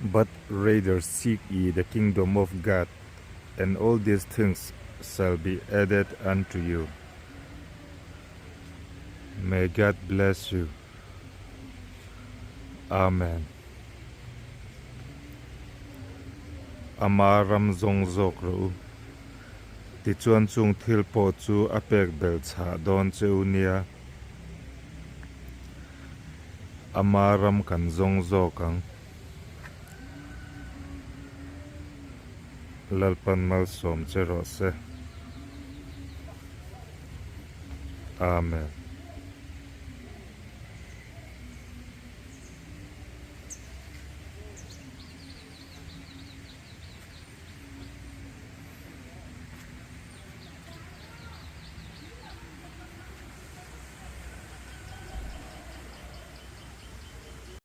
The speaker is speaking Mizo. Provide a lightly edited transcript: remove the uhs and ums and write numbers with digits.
But rather seek ye the kingdom of God, and all these things shall be added unto you. May God bless you. Amen. Ama ram zawng zawk rawh u. Tichuan chung thil pawh chu a pek belh chhah dawn che u nia. Ama ram kan zawng zawk ang. Lalpan malsawm che rawh se. Amen.